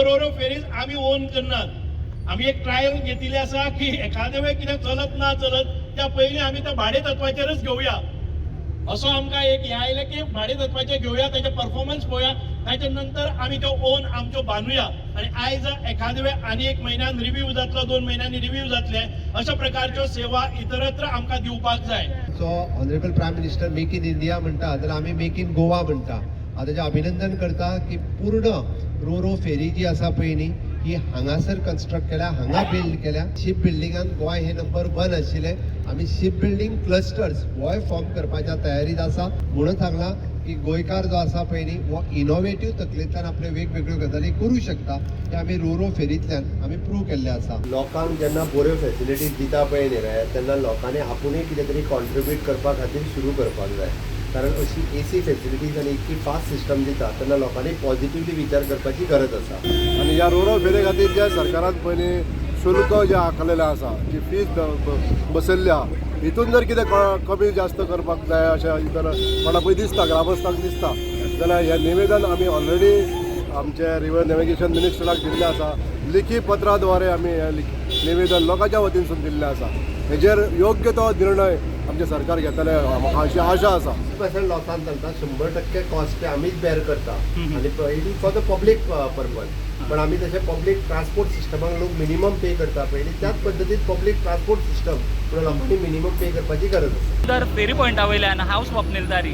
रो रो fairies आमी own करनात. आमी एक ट्रायल घेतिल्ली आसा की एखादे वेळ कितें चलत ना चलत, त्या पयलीं आमी त्या भाडे तत्वाचेरच घेवया असो आमकां एक हें आयलें की भाडे तत्वाचेर घेवया, तेजे परफॉर्मन्स पळोवया, ताच्या नंतर आमी त्यो ओन आमच्यो बांदुया. आनी आयज एखादे वेळ आनी एक म्हयन्यान रिव्यू जातलो, 2 म्हयन्यांनी रिव्यू जातले, अशा प्रकारच्यो सेवा इतरत्र आमकां दिवपाक जाय. So Honourable Prime Minister Make in India म्हणटा जाल्यार आमी मेक इन गोवा म्हणटा. हांव तेजें अभिनंदन करता की पूर्ण रो रो फेरी जी आसा पळय न्ही, ही हांगासर कन्स्ट्रक्ट केल्या, हांगा बिल्ड केल्या. शीप बिल्डिंगान गोंय हे नंबर वन आशिल्लें. आमी शीप बिल्डींग क्लस्टर्स होय फॉर्म करपाच्या तयारीत आसा. म्हणून सांगलां की गोंयकार जो आसा पळय न्ही, हो इनोवेटीव तकलेंतल्यान आपल्यो वेगवेगळ्यो गजाली करूं शकता. ते आमी रो रो फेरींतल्यान आमी प्रूव केल्लें आसा. लोकांक जेन्ना बऱ्यो फेसिलिटीज दिता पळय न्ही रे, तेन्ना लोकांनी आपुणूय कितें तरी कॉन्ट्रिब्यूट करपा खातीर सुरू करपाक जाय, कारण अशी एसी फेसिलिटीज आनी इतकी फास्ट सिस्टम दिता तेन्ना लोकांनी पॉझिटिवली विचार करपाची गरज आसा. आनी ह्या रोरो फेरी खातीर जे सरकारान पयलीं शुल्क जें आखलेलें आसा, जी फीज बसयल्ली आहा, हितून जर कितें कमी जास्त करपाक जाय अशें जर कोणाकूय दिसता, ग्रामस्थांक दिसता जाल्यार हें निवेदन आमी ऑलरेडी आमचे रिवर नॅविगेशन मिनिस्टराक दिल्लें आसा. लिखी पत्रा द्वारे आमी हें निवेदन लोकांच्या वतीनसून दिल्लें आसा. हेजेर योग्य तो निर्णय आमचें सरकार घेतलें म्हाका अशी आशा आसा. पर्संट लॉसान चलता, 100% कॉस्ट आमीच बेर करता आनी it is for the public purpose. पण आमी तशें पब्लीक ट्रान्सपोर्ट सिस्टमाक लोक मिनिमम पे करता पयलीं, त्याच पद्दतीन पब्लीक ट्रान्सपोर्ट सिस्टम म्हणून लोकांनी मिनिमम पे करपाची गरज आसा. तर फेरी पॉयंटा वयल्यान हांव स्वप्नील तारी.